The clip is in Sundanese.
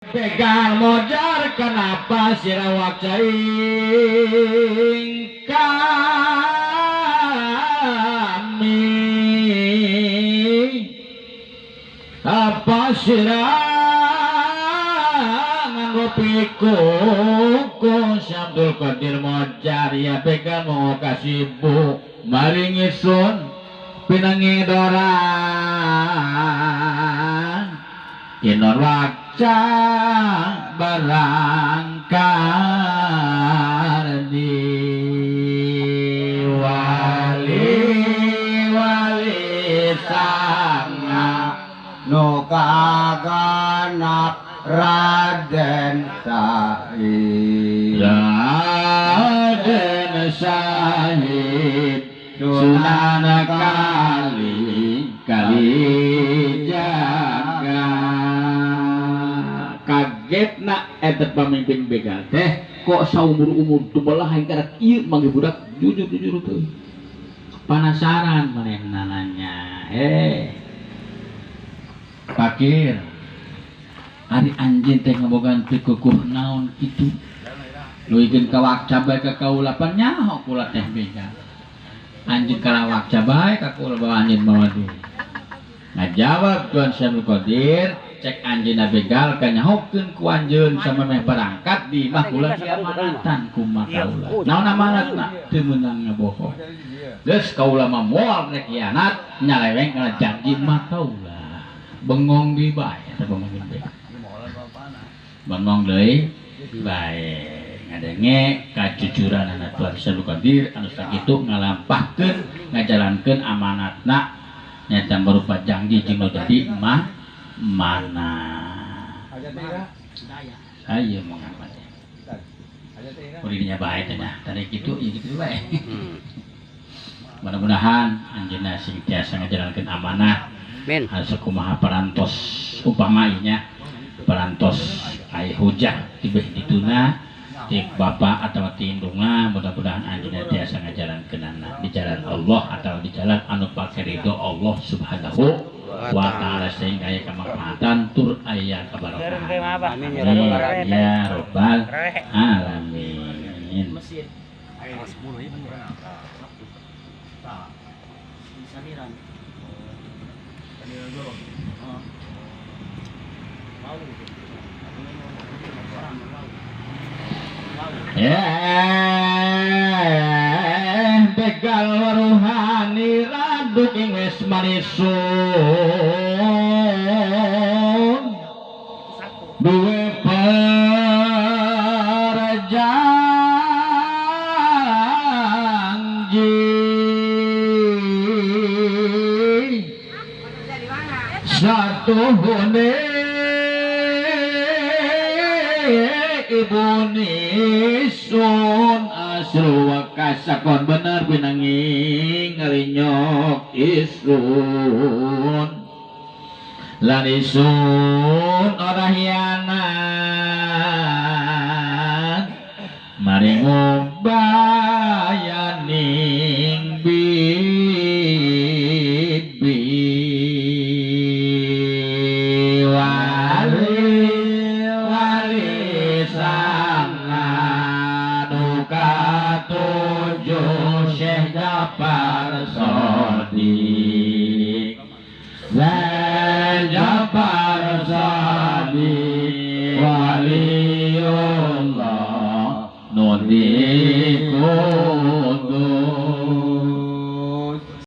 Begal mojar kenapa sirawak caing kami apa sira nganggo pikuku Syabdul Qadir mojar ya begal mau kasibu maringi sun pinangi dora Inor wakca barangkardi wali wali sanga nu kaganap Raden Said Raden Sahid Sunan Kali Kali jaga kaget nak eta pamimpin begal teh kok saumur-umur tubelah aing karek ieu manggih budak jujur-jujur teh penasaran manehna nanya pakir ari anjeun teh ngabogaan pikukuh naon kitu leuwihkeun ka wakca bae ka kaula pan nyaho kula teh begal anjeun kana wakca bae ka kaula bawa anjeun mawa duit ngajawab Tuan Syamsul Qadir cek anjeunna begal kanyahokeun ku anjeun samemeh berangkat di imah kula diamanatan kumaha kaula naon amanatna teu meunang ngabohong geus kaula mah moal rek hianat nyaleweng kana janji mah kaula bengong deui bae eta pemimpin begal bengong deui bae ngadenge kajujuranana Tuan Syamsul Qadir anu sakitu ngalampahkeun ngajalankeun amanatna nyata berupa janji jeung nu jadi mah mana saya mau ngapain dirinya bae teh nya tadi kitu ya kitu bae. Mudah-mudahan anjeunna sing tiasa ngajalankeun amanah. Min. Sakumaha parantos upama nya parantos aya hujah tibeh dituna ti bapak atau ti indungna, mudah-mudahan anjeunna tiasa ngajalankeunana di jalan Allah atau di jalan anu pake ridho Allah Subhanahu wa ta'ala sehingga aya kamanfaatan tur aya kabarokahan. Amin ya rabbal alamin. Ya rabbal alamin. Begal waruhani raduk ing wis manisun duwe perjanji satuhune ibu nisun asru wa kasakon bener binangi ngalinyok isun lan isun ora hianat maring ubayaning bibi wali wali sanga duka tujuh Syekh Jafar Shodiq Syekh Jafar Shodiq waliullah nudikudu